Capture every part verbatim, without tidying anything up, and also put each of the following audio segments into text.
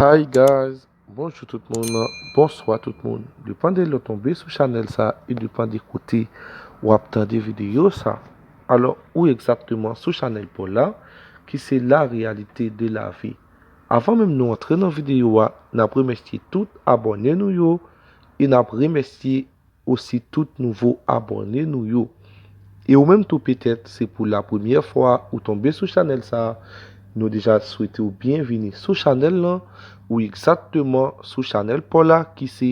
Hi guys, bonjou tout moun, bonswa tout moun. Depann de lè w tonbe sou chanèl sa e depann de kote w ap tande videyo sa. Alò, ou egzakteman sou chanèl pa w la, ki se La Réalité de la Vie. Avan menm nou antre nan videyo a, n ap remèsye tout abòne nou yo e n ap remèsye osi tout nouvo abòne nou yo. E ou menm tou, petèt se pou la premyè fwa ou tonbe sou chanèl sa, nou deja swete w byenvini sou chanèl lan, ou egzakteman sou chanèl pa w la ki se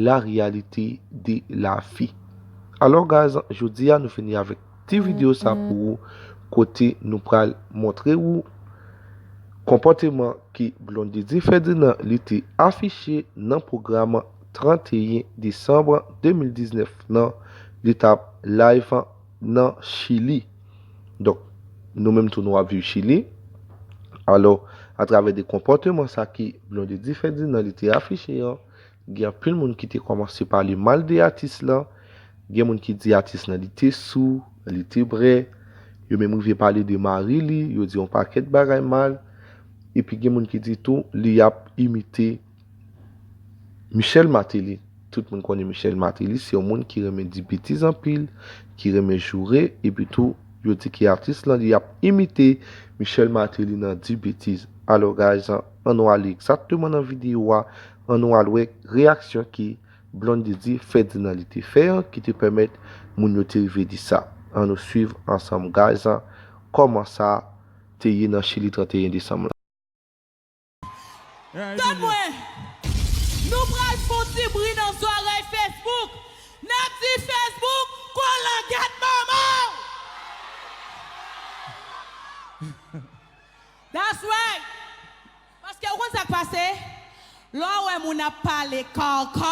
La Réalité de la Vie. Alò guys, jodi a nou vini avèk ti videyo sa pou ou, kote nou pral montre ou konpòteman ke Blondedy Ferdinand li te afiche nan pwogram tranteyen desanm de mil diznèf nan, li t ap live nan Chili. Donk, nou menm tou nou ap viv Chili. Alò, atravè de konpòteman sa ke Blondedy Ferdinand li te afiche an, gen anpil moun ki te kòmanse pale mal de atis lan. Gen moun ki di atis lan li te sou, li te brè. Yo menm rive pale de mari li, yo di yon pakèt bagay mal. Epi gen moun ki di tou li ap imite Michel Martelly. Tout moun konnen Michel Martelly se yon moun ki renmen di betiz anpil, ki renmen joure, epi tou yo di ke atis lan li ap imite Michel Martelly nan di betiz. Alò guys, ann nou ale egzakteman nan videyo a, ann nou al wè reyaksyon ke Blondedy Ferdinand li te fè an, ki te pèmèt moun yo te rive di sa. Ann nou swiv ansanm guys, kòman sa te ye nan Chili tranteyen desanm lan. Tann mwen, nou pral fon ti bri nan zòrèy Facebook. N ap di Facebook, kolangèt manman w. That's right. Paske ou konn sa k pase? Lè w wè moun ap pale kòkò.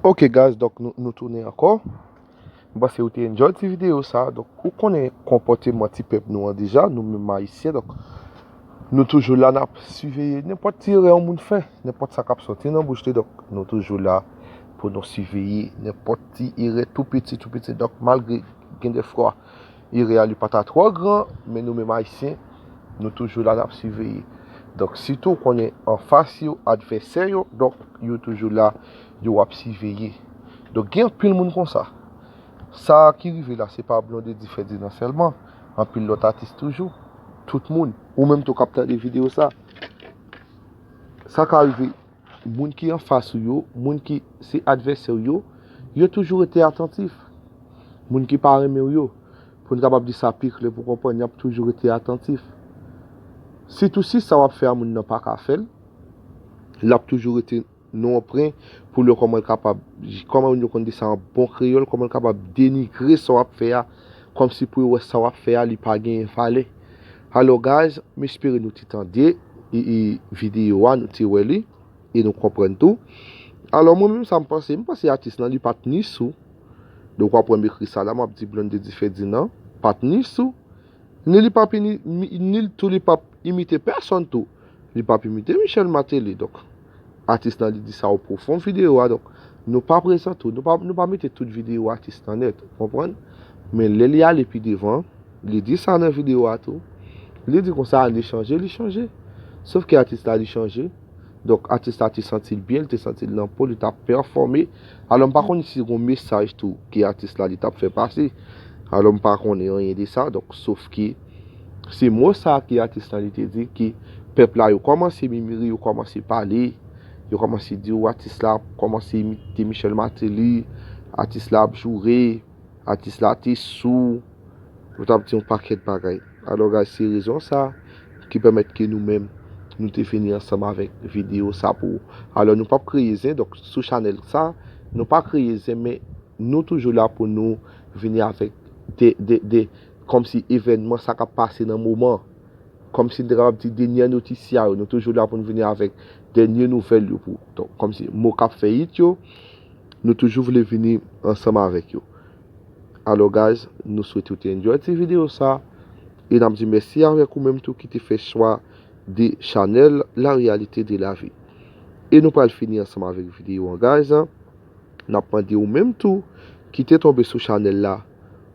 Ok guys, donk nou, nou tounen ankò. M panse ou te enjoy ti videyo sa. Donk ou konnen konpòteman ti pèp nou an deja, nou menm ayisyen. Donk nou toujou la, n ap siveye nenpòt ti erè yon moun fè, nenpòt sa k ap sòti nan bouch li. Donk nou toujou la pou nou siveye nenpòt ti erè tou piti, tou piti. Donk malgre gen de fwa erè a li pa ta twò gran, men nou menm ayisyen, nou toujou la n ap siveye. Donk sitou ou konnen anfas yo, advèsè yo, donk yo toujou la, yo ap siveye. Donk gen anpil moun konsa. Sa ki rive la se pa Blondedy Ferdinand sèlman, anpil lòt atis toujou, tout moun, ou menm tou k ap tande videyo sa. Sa ka rive moun ki anfas ou yo, moun ki se advèsè w yo, yo toujou rete atantif. Moun ki pa renmen w yo, pou n kapab di sa pi klè pou konprann, y ap toujou rete atantif. Sitou si sa w ap fè a moun nan pa ka fè l, l ap toujou rete nan yon pwen pou l wè kòman l kapab, kòman yo konn di sa an bon kreyòl, kòman l kapab denigre sa w ap fè a, kòmsi pou yo wè sa w ap fè a li pa genyen valè. Alò guys, m espere nou te tande e, e videyo a, nou te wè li e nou konprann tou. Alò mwen menm sa m panse, m panse atis lan li pa t ni sou. Donk w ap wè m ekri sa la, m ap di Blondedy Ferdinand pa t ni sou, ni li p ap ini, ni tou li p ap imite pèsonn tou. Li p ap imite Michel Martelly. Donk atis lan li di sa o pwofon videyo a. Donk nou pa prezante w, nou pa, nou pa mete tout videyo atis lan nèt, ou konprann? Men lè li ale pi devan, li di sa nan videyo a tou. Li di konsa, li chanje, li chanje. Sof ke atis la li chanje. Donk atis la te santi l byen, li te santi l nan po, li t ap pèfòme. Alò m pa konnen si gon mesaj tou ke atis la li t ap fè pase. Alò m pa konnen anyen de sa. Donk sof ke se mo sa ke atis la li te di, ke pèp la yo kòmanse mimire, yo kòmanse pale, yo kòmanse di w atis la kòmanse imite Michel Martelly, atis la ap joure, atis la te sou, yo t ap di yon pakèt bagay. Alò guys, se rezon sa ki pèmèt ke nou menm nou te vini ansanm avèk videyo sa pou ou. Alò nou p ap kreye zen, donk sou chanèl sa nou pa kreye zen, men nou toujou la pou nou vini avèk de, de, de, kòmsi evènman sa k ap pase nan moman. Kòmsi n te kapab di dènyè notisya yo, nou toujou la pou n vini avèk dènye nouvèl yo pou, donk kòmsi mo k ap fè it yo, nou toujou vle vini ansanm avèk yo. Alò guys, nou swete w te enjoy ti videyo sa e n ap di mèsi avèk ou menm tou ki te fè chwa de chanèl La Réalité de la Vie. E nou pral fini ansanm avèk videyo an guys. N ap mande ou menm tou ki te tonbe sou chanèl la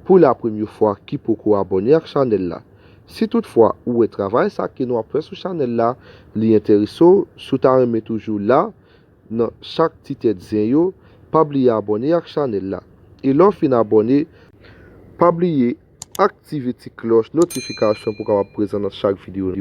pou la premye fwa, ki poko abòne ak chanèl la, Si toutfwa ou wè travay sa ke nou ap fè sou chanèl la, li enterese w, si w ta renmen toujou la nan chak ti tèt zen yo, pa bliye abòne ak chanèl la. E lè w fin abòne, pa bliye aktive ti klòch notifikasyon pou w kapab prezan nan chak videyo.